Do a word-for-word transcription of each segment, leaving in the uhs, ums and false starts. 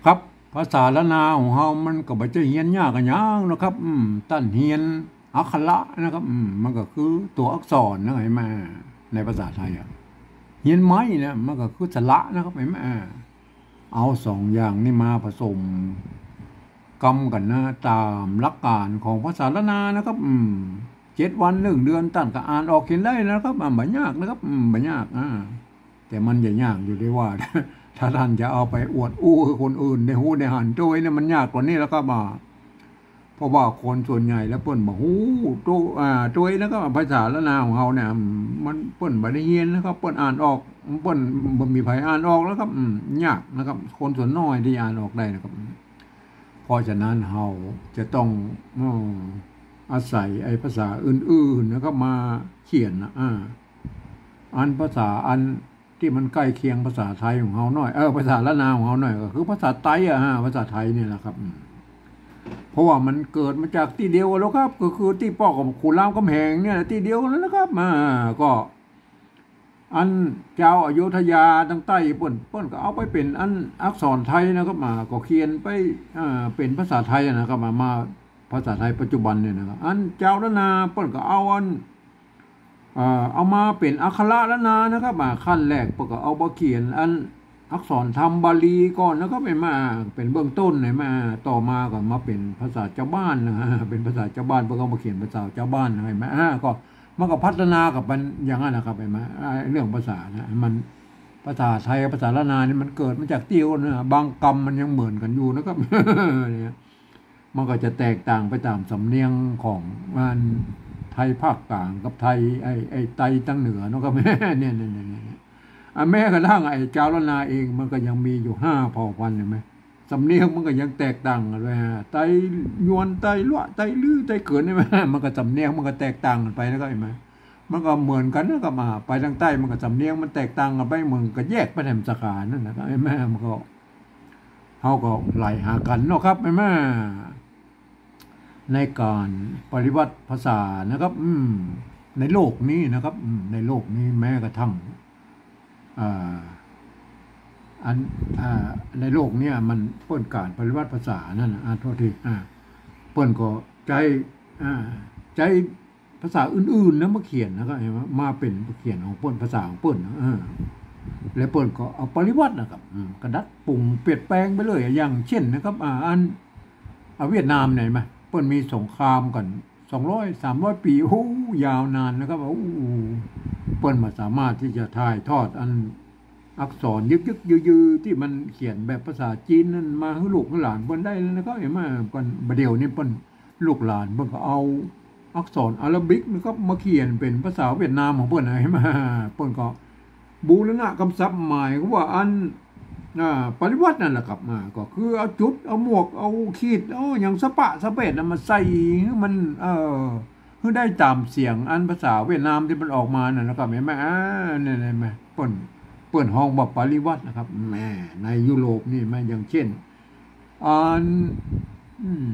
ครับ ภาษาล้านนาของเฮามันก็บ่ใจ้เฮียนยากอะหยังนะครับ อืม ต้านเฮียนอักขระนะครับ อืม มันก็คือตั๋วอักษรนะ หันก่อ ในภาษาไทยอะ เฮียนไม้นะ มันก็คือสระนะครับ หันก่อ อ่า เอาสองอย่างนี้มาผสมกำกั๋นนะ ต๋ามหลักการของภาษาล้านนานะครับ อืม เจ็ดวันหนึ่งเดือนต้านก็อ่านออกเขียนได้นะครับ อ่า บ่ยากนะครับ อืม บ่ยาก อ่า แต่มันจะยากอยู่ตี้ว่า ถ้าต้านจะเอาไปอวดอู้หื้อคนอื่นได้ฮู้ได้หันโตยเนี่ย มันยากกว่านี้แล้วครับ อ่า เพราะว่าคนส่วนใหญ่แล้วเปิ้นบ่ฮู้โตย อ่า โตยนะครับ ภาษาล้านนาของเฮาเนี่ย มัน เปิ้นบ่ได้เฮียนนะครับ เปิ้นอ่านออก เปิ้นบ่มีใผอ่านออกแล้วครับ อืม ยากนะครับ คนส่วนน้อยตี้อ่านออกได้นะครับ เพราะฉะนั้นเฮาจะต้อง อืม อาศัยไอ้ภาษาอื่นๆ นะครับ มาเขียนนะ อ่า อันภาษาอันตี้มันใก้เคียงภาษาไทยของเฮาหน้อย เออ ภาษาล้านนาของเฮาหน้อย ก็คือภาษาไตอะ อ่า ภาษาไทยนี่แหละครับ อืม เพราะว่ามันเกิดมาจากตี้เดียวกั๋นแล้วครับ ก็คือตี้ป้อกับขุนรามคำแหงเนี่ย ตี้เดียวกั๋นแล้วนะครับ อ่า ก็ อันจาวอโยธยาตางใต้เปิ้น เปิ้นก็เอาไปเป๋นอันอักษรไทยนะครับ มา ก็เขียนไป อ่า เป๋นภาษาไทยนะครับ มา มาภาษาไทยปัจจุบันเนี่ยนะครับ อันจาวล้านนาเปิ้นก็เอาอัน อ่า เอามาเป๋นอักขระล้านนานะครับ มา ขั้นแรกเปิ้นก็เอามาเขียนอันอักษรธรรมบาลีก่อนนะครับ หันก่อ เป๋นเบื้องต้น หันก่อ ต่อมาก็มาเป๋นภาษาจาวบ้านนะ เป๋นภาษาจาวบ้าน เปิ้นก็มาเขียนภาษาจาวบ้าน หันก่อ อ่า ก็ มันก็พัฒนากั๋นไปอย่างนั้นนะครับ หันก่อ อ่า เรื่องภาษานะ มัน ภาษาไทยกับภาษาล้านนานี่มันเกิดมาจากตี้เดียวกั๋นนะ บางกำมันยังเหมือนกั๋นอยู่นะครับ เนี่ย มันก็จะแตกต่างไปต๋ามสำเนียงของมัน ไทยภาคกลางกับไทย ไอ้ ไอ้ไตตางเหนือเนาะครับ เนี่ย เนี่ย เนี่ย เนี่ย อ่ะ แม้กระทั่งไอ้จาวล้านนาเอง มันก็ยังมีอยู่ห้าเผ่าพันธุ์ หันก่อ สำเนียงมันก็ยังแตกต่างกั๋นไป อ่ะ ไตยวน ไตลัว ไตลื้อ ไตเขิน หันก่อ มันก็สำเนียงมันก็แตกต่างกั๋นไปนะครับ หันก่อ มันก็เหมือนกั๋นนะครับ อ่า ไปตางใต้มันก็สำเนียงมันแตกต่างกั๋นไป มันก็แยกไปแถมสาขานั่นนะครับ หันก่อ มันก็ เฮาก็ไหลหากั๋นเนาะครับ หันก่อ ในก๋านปริวัติภาษานะครับ อืม ในโลกนี้นะครับ อืม ในโลกนี้แม้กระทั่ง อ่า อัน อ่า ในโลกเนี่ยมันเปิ้นก๋านปริวัติภาษานั่นน่ะ อ่า โทษที อ่า เปิ้นก็ใจ๊ อ่า ใจ๊ภาษาอื่นๆ นะ มาเขียนนะครับ หันก่อ มาเป๋นเขียนของเปิ้น ภาษาของเปิ้นนะ เออ แล้วเปิ้นก็เอาปริวัตินะครับ อืม ก็ดัดแป๋งเปลี่ยนแปลงไปเลย อย่างเช่นนะครับ อ่า อัน อ่า เวียดนามเนี่ย หันก่อ เปิ้นมีสงครามกั๋น สองร้อย สามร้อย ปี๋ โอ้ ยาวนานนะครับ โอ้ เปิ้นบ่สามารถตี้จะถ่ายทอดอันอักษรยึกๆ ยือๆ ตี้มันเขียนแบบภาษาจีนนั่นมาหื้อลูกหื้อหลานเปิ้นได้แล้วนะครับ หันก่อ เปิ้น บ่าเดี่ยวนี้เปิ้น ลูกหลานเปิ้นก็เอาอักษรอาราบิกนะครับ มาเขียนเป๋นภาษาเวียดนามของเปิ้นนะ หันก่อ เปิ้นก็บูรณะกำศัพท์ หมายความว่าอัน อ่า ปริวัตินั่นแหละครับ อ่า ก็คือเอาจุด เอาหมวก เอาขีด เอาหยังสะปะสะเปดน่ะมาใส่หื้อมัน เอ่อ หื้อได้ต๋ามเสียงอันภาษาเวียดนามตี้มันออกมานั่นนะครับ หันก่อ อ่า เนี่ย หันก่อ เปิ้น เปิ้นฮ้องว่าปริวัตินะครับ แหม ในยุโรปนี่ หันก่อ อย่างเช่น อัน อืม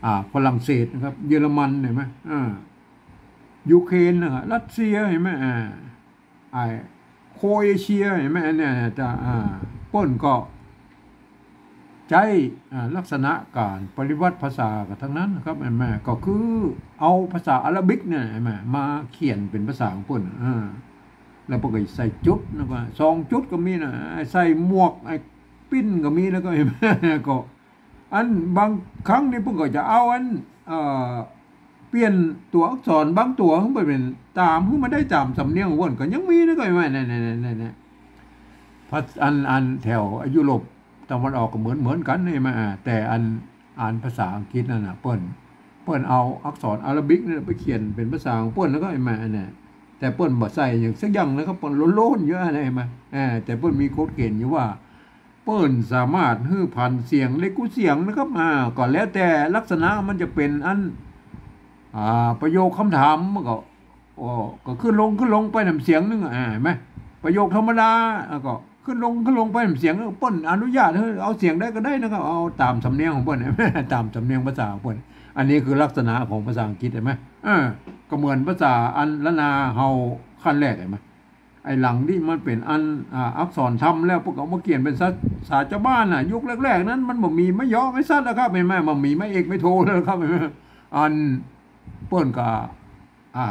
อ่า ฝรั่งเศสนะครับ เยอรมัน หันก่อ อ่า ยูเครนนะครับ รัสเซีย หันก่อ อ่า ไอ้โครเอเชีย หันก่อ อันเนี่ยจะ อ่า เปิ้นก็ใจ๊ อ่า ลักษณะก๋านปริวัติภาษากั๋นตังนั้นนะครับ หันก่อ ก็คือเอาภาษาอาราบิกเนี่ย หันก่อ มาเขียนเป๋นภาษาของเปิ้น อ่า แล้วเปิ้นก็ใส่จุด แล้วก็สองจุดก็มีนะ ไอ้ใส่หมวก ไอ้ปิ้นก็มี แล้วก็ หันก่อ ก็ อันบางครั้งนี่เปิ้นก็จะเอาอัน เอ่อ เปลี่ยนตั๋วอักษรบางตั๋วหื้อมันเป๋นต๋าม หื้อมันได้ต๋ามสำเนียงของเปิ้นก็ยังมีนะ ก็หันก่อ เนี่ย เนี่ย เนี่ย เนี่ย ภาษา อัน อันแถวยุโรปตะวันออกก็เหมือน เหมือนกั๋นนี่ หันก่อ อ่า แต่อัน อ่านภาษาอังกฤษนั่นน่ะ เปิ้น เปิ้นเอาอักษรอาราบิกเนี่ยไปเขียนเป๋นภาษาของเปิ้น แล้วก็หันก่อ อันเนี่ย แต่เปิ้นบ่ใส่หยังสักอย่างเลยครับ เปิ้นโล่นๆ อยู่ หันก่อ หันก่อ อ่า แต่เปิ้นมีกฎเกณฑ์อยู่ว่า เปิ้นสามารถหื้อผันเสียงได้กู้เสียงนะครับ อ่า ก็แล้วแต่ลักษณะมันจะเป๋นอัน อ่า ประโยคคำถามมันก็ โอ้ ก็ขึ้นลง ขึ้นลงไปนำเสียงนึ่ง อ่า หันก่อ ประโยคธรรมดา อ่า ก็ขึ้นลง ขึ้นลงไปนำเสียง เปิ้นอนุญาตหื้อเอาเสียงใดก็ได้นะครับ เอาต๋ามสำเนียงของเปิ้น ต๋ามสำเนียงภาษาของเปิ้น อันนี้คือลักษณะของภาษาอังกฤษ หันก่อ อ่า ก็เหมือนภาษาอันล้านนาเฮาขั้นแรก หันก่อ ไอ้หลังตี้มันเป๋นอัน อ่า อักษรธรรมแล้ว เปิ้นก็เอามาเขียนเป๋นภาษาจาวบ้านน่ะ ยุคแรกๆ นั้นมันบ่มีไม้ยอไม้สัตว์นะครับ หันก่อ บ่มีไม้เอกไม้โทแล้วครับ หันก่อ อัน เปิ้นก็ อ่า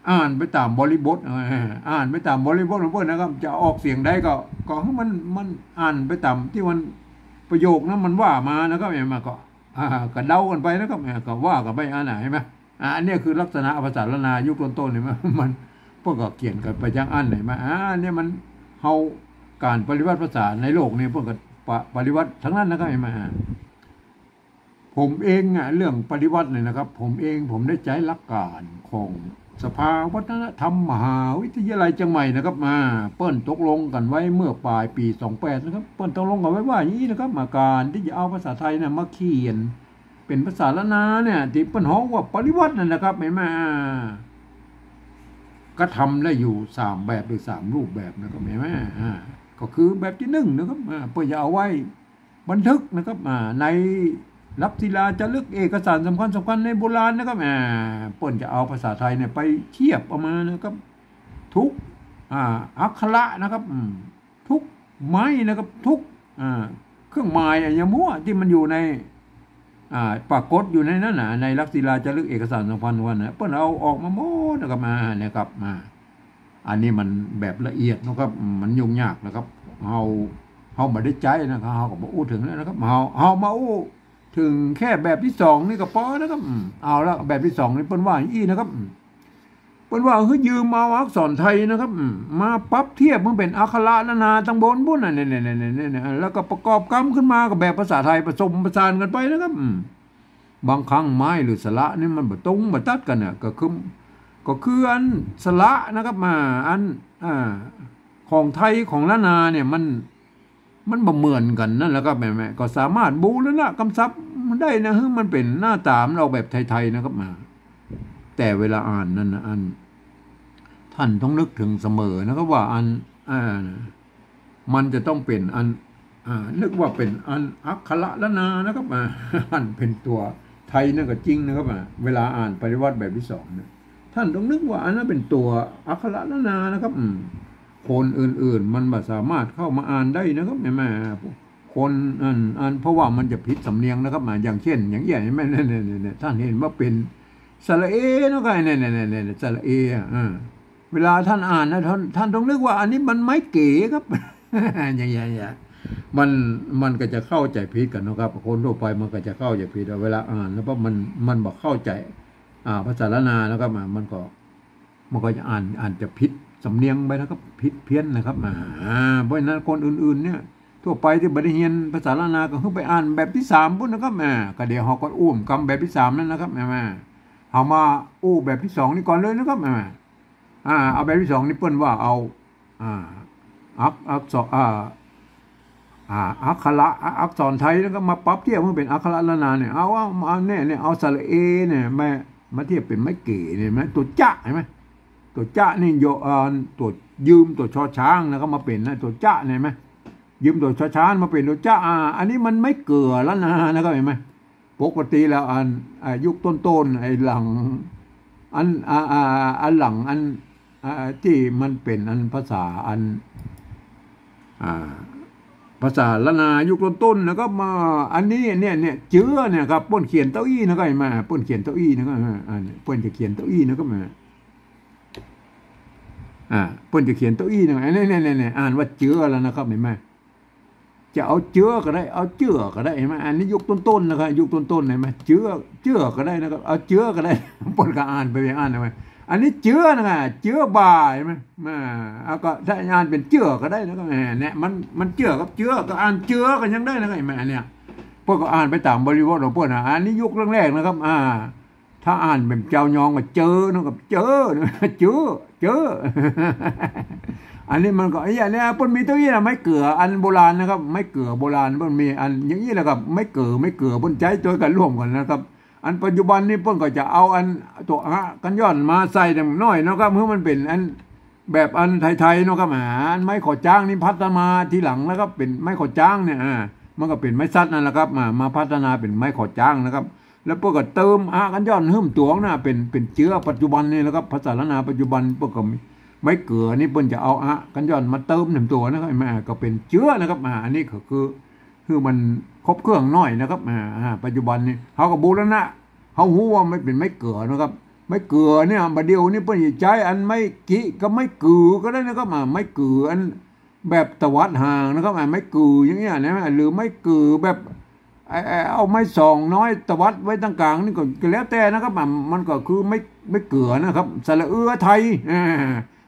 อ่านไปต๋ามบริบท เออ อ่านไปต๋ามบริบทของเปิ้นนะครับ จะออกเสียงใดก็ ก็หื้อมัน มันอ่านไปต๋ามตี้มันประโยคนั้นมันว่ามานะครับ หันก่อ ก็ อ่า ก็เดากั๋นไปนะครับ อ่า ก็ว่ากั๋นไป อันไหน หันก่อ อ่า อันนี้คือลักษณะภาษาล้านนายุคต้นๆ หันก่อ มัน เปิ้นก็เขียนกั๋นไปอย่างอั้น หันก่อ อ่า อันนี้มัน เฮา ก๋านปริวัติภาษาในโลกนี้ เปิ้นก็ปะ ปริวัติตังนั้นนะครับ หันก่อ อ่า ผมเองอะ เรื่องปริวัติเนี่ยนะครับ ผมเองผมได้ใจ๊หลักก๋านของสภาวัฒนธรรมมหาวิทยาลัยเจียงใหม่นะครับ มา เปิ้นตกลงกั๋นไว้เมื่อป๋ายปี๋สองแปดนะครับ เปิ้นตกลงกั๋นไว้ว่าอย่างอี้นะครับ มา ก๋านตี้จะเอาภาษาไทยเนี่ยมาเขียนเป๋นภาษาล้านนาเนี่ย ตี้เปิ้นฮ้องว่าปริวัตินั่นนะครับ หันก่อ อ่า ก็ทำได้อยู่สามแบบหรือสามรูปแบบนะครับ หันก่อ อ่า ก็คือแบบตี้นึ่งนะครับ อ่า เปิ้นจะเอาไว้ บันทึกนะครับ อ่า ในหลักศิลาจารึกเอกสารสำคัญๆ ในโบราณนะครับ อ่า เปิ้นจะเอาภาษาไทยเนี่ยไปเทียบเอามานะครับ ทุก อ่า อักขระนะครับ อืม ทุกไม้นะครับ ทุก อ่า เครื่องหมายอะหยังมั่วตี้มันอยู่ใน อ่า ปรากฏอยู่ในนั้นน่ะ ในหลักศิลาจารึกเอกสารสำคัญว่านะ เปิ้นเอาออกมาหมดนะครับ อ่า นะครับ อ่า อันนี้มันแบบละเอียดนะครับ มันยุ่งยากนะครับ เฮา เฮาบ่ได้ใจ๊นะครับ เฮาก็บ่อู้เถิงแล้วนะครับ เฮา เฮามาอู้เถิงแค่แบบตี้สองนี่ก็ปอนะครับ อืม เอาละ แบบตี้สองนี่เปิ้นว่าอี้นะครับ อืม เปิ้นว่าหื้อยืมเอาอักษรไทยนะครับ อืม มาปรับเทียบหื้อเป๋นอักขระล้านนาตังบนปุ้นน่ะ เนี่ยๆๆๆๆ แล้วก็ประกอบกำขึ้นมากับแบบภาษาไทยผสมผสานกั๋นไปนะครับ อืม บางครั้งไม้หรือสระนี่มันบ่ตรงบ่ตัดกั๋นน่ะ ก็คือ ก็คืออันสระนะครับ อ่า อัน อ่า ของไทยของล้านนาเนี่ยมัน มันบ่เหมือนกั๋นนั่นแหละครับ แม่ๆ ก็สามารถบูรณะกำชับได้นะ หื้อมันเป๋นหน้าต๋ามันออกแบบไทยๆ นะครับ มา แต่เวลาอ่านนั่นนะ อัน ท่านต้องนึกเถิงเสมอนะครับ ว่าอัน อ่า มันจะต้องเป๋นอัน อ่า นึกว่าเป๋นอันอักขระล้านนานะครับ อ่า อันเป๋นตั๋วไทยนั่นก็จริงนะครับ อ่า เวลาอ่านปริวัติแบบตี้สองเนี่ย ท่านต้องนึกว่าอันนั้นเป๋นตั๋วอักขระล้านนานะครับ อืม คนอื่นๆ มันบ่สามารถเข้ามาอ่านได้นะครับ หันก่อ คนอัน อัน เพราะว่ามันจะผิดสำเนียงนะครับ อ่า อย่างเช่น อย่างอี้ หันก่อ เนี่ยๆๆๆ ท่านหันว่าเป๋นสระเอนะครับ เนี่ยๆๆๆ สระเอ อ่ะ อ่า เวลาท่านอ่านนะ ท่าน ท่านต้องนึกว่าอันนี้มันไม้เก๋ครับ อย่างเงี้ยๆ มัน มันก็จะเข้าใจ๋ผิดกั๋นนะครับ คนทั่วไปมันก็จะเข้าใจ๋ผิด เวลาอ่านแล้วปั๊บมัน มันบ่เข้าใจ๋ อ่า ภาษาล้านนานะครับ อ่า มันก็ มันก็จะอ่าน อ่านจะผิดสำเนียงไปนะครับ ผิดเพี้ยนนะครับ อ่า เพราะฉะนั้นคนอื่นๆ เนี่ย ทั่วไปตี้บ่ได้เฮียนภาษาล้านนาก็คือไปอ่านแบบตี้สามปุ้นนะครับ อ่า ก็เดี๋ยวเฮาก็อู้กำแบบตี้สามนั่นนะครับ อ่า เฮามาอู้แบบตี้สองนี่ก่อนเลยนะครับ อ่า อ่า เอาแบบตี้สองนี่เปิ้นว่าเอา อ่า อัก อักษร อ่า อ่า อักขระ อ่า อักษรไทยแล้วก็มาปรับเทียบหื้อเป๋นอักขระล้านนาเนี่ย เอา เอา เอาเนี่ย เนี่ย เอาสระเอเนี่ยมา มาเทียบเป๋นไม้เก๋เนี่ย หันก่อ ตั๋วจะ หันก่อ ตั๋วจะนี่โย อ่า ตั๋ว ยืมตั๋วชอช้างนะครับ มาเป๋นนะ ตั๋วจะเนี่ย หันก่อ ยืมตั๋วชอช้างมาเป๋นตั๋วจะ อ่า อันนี้มันไม้เก๋อล้านนานะครับ หันก่อ ปกติแล้วอัน อ่า ยุคต้นๆ ไอ้หลัง อัน อ่า อ่า อันหลังอัน อ่า ตี้มันเป๋นอันภาษาอัน อ่า ภาษาล้านนายุคต้นๆ นะครับ มา อันนี้เนี่ย เนี่ย เจื้อเนี่ยครับ เปิ้นเขียนเต้าอี้นะครับ หันก่อ เปิ้นเขียนเต้าอี้นะครับ อ่า เนี่ย เปิ้นจะเขียนเต้าอี้นะครับ อ่า อ่า เปิ้นจะเขียนเต้าอี้นะครับ อันนี้ เนี่ยๆๆ อ่านว่าเจื้อแล้วนะครับ หันก่อ จะเอาเจื้อก็ได้ เอาเจื้อก็ได้ หันก่อ อันนี้ยุคต้นๆ นะครับ ยุคต้นๆ หันก่อ เจื้อ เจื้อก็ได้นะครับ เอาเจื้อก็ได้ เปิ้นก็อ่านไปอย่างอั้น หันก่อ อันนี้เจื้อนะครับ เจื้อบ่า หันก่อ มา เอาก็ถ้าอ่านเป๋นเจื้อก็ได้นะครับ แหม เนี่ย มัน มันเจื้อกับเจื้อ ก็อ่านเจื้อก็ยังได้นะครับ หันก่อ อันเนี้ย เปิ้นก็อ่านไปต๋ามบริบทของเปิ้นนะ อันนี้ยุคแรกๆ นะครับ อ่า ถ้าอ่านแบบจาวยองก็เจอนะครับ เจอนะ เจอ เจอ อันนี้มันก็ ไอ้เนี่ย เปิ้นมีตั๋วอี้นะ ไม้เก๋ออันโบราณนะครับ ไม้เก๋อโบราณ เปิ้นมีอันอย่างอี้แหละครับ ไม้เก๋อ ไม้เก๋อ เปิ้นใจ๊ตวยกั๋นร่วมกั๋นนะครับ อันปัจจุบันนี้เปิ้นก็จะเอาอันตั๋วอะกั๋นย่อนมาใส่หน่อยเนาะครับ หื้อมันเป๋นอันแบบอันไทยๆ เนาะครับ อ่า อันไม้ขอจ้างนี่พัฒนามาทีหลังนะครับ เป๋นไม้ขอจ้างเนี่ย อ่า มันก็เป๋นไม้สัตว์นั่นแหละครับ มา มาพัฒนาเป๋นไม้ขอจ้างนะครับ แล้วเปิ้นก็เติมอะกั๋นย่อนหื้อมันตวยนะ เป๋น เป๋นเจื้อปัจจุบันนี่นะครับ ภาษาล้านนาปัจจุบันเปิ้นก็มี ไม้เกือนี่เปิ้นจะเอาอะกั๋นหย่อนมาเติมเต็มตั๋วนะครับ แหม ก็เป๋นเจื้อนะครับ อ่า อันนี้ก็คือ คือมันครบเครื่องหน้อยนะครับ อ่า อ่า ปัจจุบันนี้เฮาก็บูรณะ เฮาฮู้ว่ามันเป๋นไม้เกือนะครับ ไม้เกือเนี่ย บ่าเดี่ยวนี้เปิ้นจะใจ๊อันไม้กิกับไม้กือก็ได้นะครับ อ่า ไม้กืออันแบบตวัดห่างนะครับ อ่า ไม้กืออย่างเงี้ยนะ หรือไม้กือแบบ ไอ้ ไอ้ เอาไม้ส่องน้อยตวัดไว้ตรงก๋างนี่ก็ ก็แล้วแต่นะครับ อ่ะ มันก็คือไม้ ไม้เกือนะครับ สระเอือไทย อ่า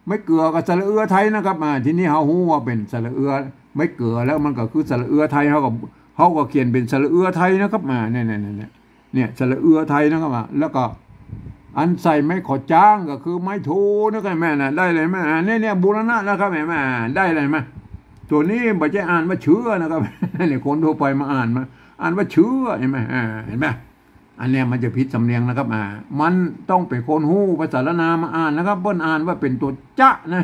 ไม้เกือกับสระเอือไทยนะครับ อ่า ทีนี้เฮาฮู้ว่าเป๋นสระเอือ ไม้เกือแล้วมันก็คือสระเอือไทย เฮาก็ เฮาก็เขียนเป๋นสระเอือไทยนะครับ อ่า เนี่ย เนี่ย เนี่ย เนี่ย เนี่ย สระเอือไทยนะครับ อ่า แล้วก็ อันใส่ไม้ขอจ้างก็คือไม้โทนะครับ แม่นะ ได้เลยแม่ อ่า เนี่ย เนี่ย บูรณะนะครับ แม่ แม่ ได้เลยแม่ ตั๋วนี้บ่ใจ้อ่านว่าเชื้อนะครับ เนี่ย คนทั่วไปมาอ่านมา อ่านว่าเชื้อ หันก่อ อ่า หันก่อ อันเนี้ยมันจะผิดสำเนียงนะครับ อ่า มันต้องเป๋นคนฮู้ภาษาล้านนามาอ่านนะครับ เปิ้นอ่านว่าเป๋นตั๋วจะนะ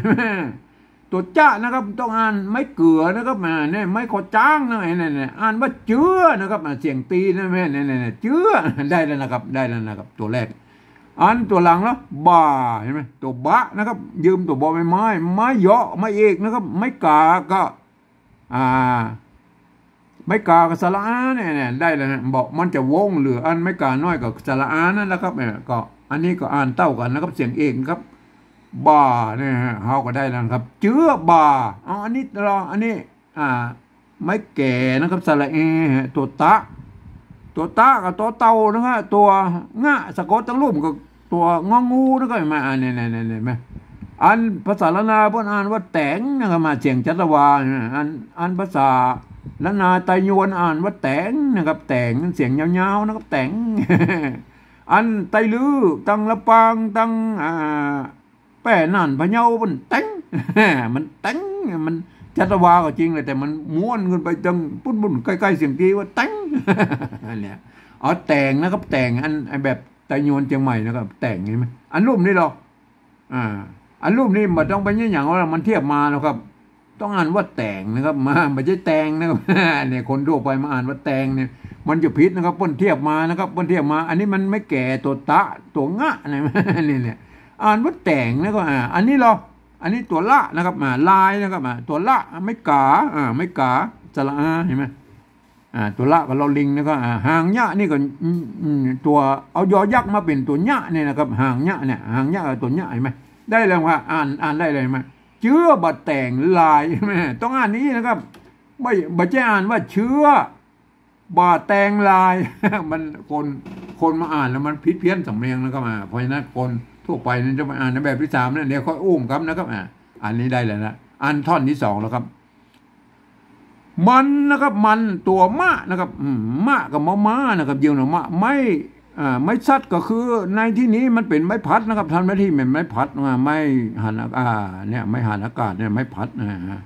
ตั๋วจะนะครับ ต้องอ่านไม้เกือนะครับ อ่า เนี่ย ไม้ขอจ้างนะ เนี่ย เนี่ย อ่านว่าเจื้อนะครับ อ่า เสียงตีนะแม่ เนี่ย เนี่ย เนี่ย เจื้อ ได้แล้วนะครับ ได้แล้วนะครับ ตั๋วแรก อันตั๋วหลังแล้ว บ่า หันก่อ ตั๋วบะนะครับ ยืมตั๋วบอใบไม้ ไม้เหยาะ ไม้เอกนะครับ ไม้ก๋าก็ อ่า ไม้ก๋ากับสระอาเนี่ย เนี่ย ได้แล้วนะ บอกมันจะวง หรืออันไม้ก๋าน้อยกับสระอานั่นแหละครับ เนี่ย ก็อันนี้ก็อ่านเต้ากั๋นนะครับ เสียงเอกครับ บ่า เนี่ยฮะ เฮาก็ได้แล้วนะครับ เจื้อบ่า เอาอันนี้รอ อันนี้ อ่า ไม้แก๋นะครับ สระเอฮะ ตั๋วตะ ตั๋วตะกับตั๋วเต่านะครับ ตั๋วงะ สะกดตังลุ่มก็ตั๋วงองูนะครับ มา อ่า เนี่ย เนี่ย เนี่ย เนี่ย มา อันภาษาล้านนาเปิ้นอ่านว่าแต๋งนะครับ มา เสียงจัตวานะ อัน อันภาษาล้านนาไตยวนอ่านว่าแต๋งนะครับ แต๋ง เสียงยาวๆนะครับ แต๋ง อันไตลื้อ ตังลำปาง ตัง อ่า แป้น่าน พะเยา มันแต๋ง มันแต๋ง มันจัตวาก็จริงแหละ แต่มันม้วนขึ้นไปตังปุ้นๆ ใก้ๆ เสียงตีว่าแต๋ง เนี่ย เอาแต๋งนะครับ แต๋ง อัน อันแบบไตยวนเจียงใหม่นะครับ แต๋ง หันก่อ อันลุ่มนี้หรอ อ่า อันลุ่มนี้บ่ต้องไปเยียะหยังว่ามันเทียบมาแล้วครับ ต้องอ่านว่าแต๋งนะครับ มา บ่ใจ้แตงนะครับ เนี่ย คนทั่วไปมาอ่านว่าแตงเนี่ย มันจะผิดนะครับ เปิ้นเทียบมานะครับ เปิ้นเทียบมา อันนี้มันไม้แก๋ตั๋วตะ ตั๋วงะนะ นี่เนี่ย อ่านว่าแต๋งนะครับ อ่า อันนี้เหรอ อันนี้ตั๋วละนะครับ อ่า ลายนะครับ อ่า ตั๋วละ ไม้ก๋า อ่า ไม้ก๋า สระอา หันก่อ อ่า ตั๋วละกับลอลิงนะครับ อ่า หางยะนี่ก็ อืม อืม ตั๋ว เอายอยักษ์มาเป๋นตั๋วยะเนี่ยนะครับ หางยะเนี่ย หางยะกับตั๋วยะ หันก่อ ได้แล้วว่า อ่าน อ่านได้เลย หันก่อ เจื้อบ่าแต๋งลาย แม่ ต้องอ่านอย่างนี้นะครับ บ่ บ่ใจ้อ่านว่าเชื้อ บ่าแตงลาย มันคน คนมาอ่านแล้วมันผิดเพี้ยนสำเนียงนะครับ อ่า เพราะฉะนั้นคนทั่วไปนี่จะมาอ่านในแบบที่สามเนี่ย เดี๋ยวค่อยอู้กั๋นนะครับ อ่า อันนี้ได้แล้วนะ อันท่อนที่สองแล้วครับ มันนะครับ มันตั๋วมะนะครับ อืม มะกับมอม้านะครับ เดี๋ยวนะ มะ ไม้ อ่า ไม้สัตว์ก็คือในที่นี้มันเป๋นไม้ผลัดนะครับ ท่าน ไม่ใจ้เป๋นไม้ผลัดนะ ไม้หัน อ่า เนี่ย ไม้หันอากาศเนี่ย ไม้ผลัดนะ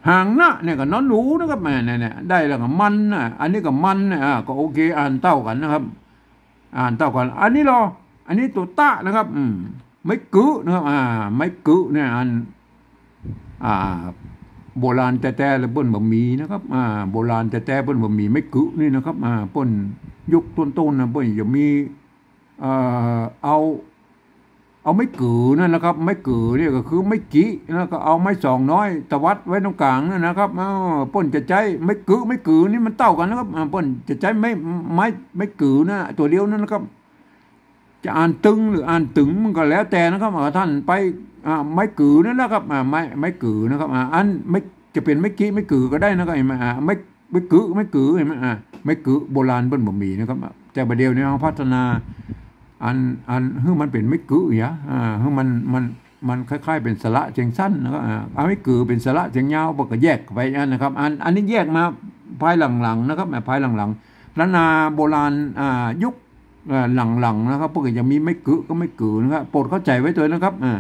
หางนะเนี่ยก็นอนหนูนะครับ แม่ เนี่ย เนี่ย ได้แล้วก็มันนะ อันนี้ก็มันนะ อ่า ก็โอเค อ่านเต้ากั๋นนะครับ อ่านเต้ากั๋น อันนี้เหรอ อันนี้ตั๋วตะนะครับ อืม ไม้กึนะครับ อ่า ไม้กึเนี่ย อัน อ่า โบราณแต๊ๆ แล้วเปิ้นบ่มีนะครับ อ่า โบราณแต๊ๆ เปิ้นบ่มีไม้กึนี่นะครับ อ่า เปิ้นยุคต้นๆ นะ เปิ้นจะมี เอ่อ เอา เอาไม้กึนั่นนะครับ ไม้กึเนี่ยก็คือไม้กิ แล้วก็เอาไม้ส่องน้อยตวัดไว้ตรงก๋างนั่นนะครับ เออ เปิ้นจะใจ๊ไม้กึ ไม้กึนี่มันเต้ากั๋นนะครับ อ่า เปิ้นจะใจ๊ไม้ ไม้ ไม้กึนะ ตั๋วเดียวนั่นนะครับ จะอ่านตึงหรืออ่านตึงมันก็แล้วแต่นะครับ อ่า ท่านไป อ่า ไม้กึนั่นนะครับ อ่า ไม้ ไม้กึนะครับ อ่า อันไม้ จะเป๋นไม้กิ ไม้กึก็ได้นะครับ หันก่อ อ่า ไม้ ไม้กึ ไม้กึ หันก่อ อ่า ไม้กึโบราณเปิ้นบ่มีนะครับ แต่บ่าเดี่ยวนี้เฮาพัฒนา อัน อัน หื้อมันเป๋นไม้กึเหีย อ่า หื้อมัน มัน มันคล้ายๆ เป๋นสระเสียงสั้นนะครับ อ่า เอาไม้กึเป๋นสระเสียงยาว เปิ้นก็แยกไปอันนะครับ อัน อันนี้แยกมาภายหลังๆ นะครับ อ่า ภายหลังๆ ล้านนาโบราณ อ่า ยุค อ่า หลังๆ นะครับ เปิ้นก็จะมีไม้กึกับไม้กึนะครับ โปรดเข้าใจ๋ไว้เถิดนะครับ อ่า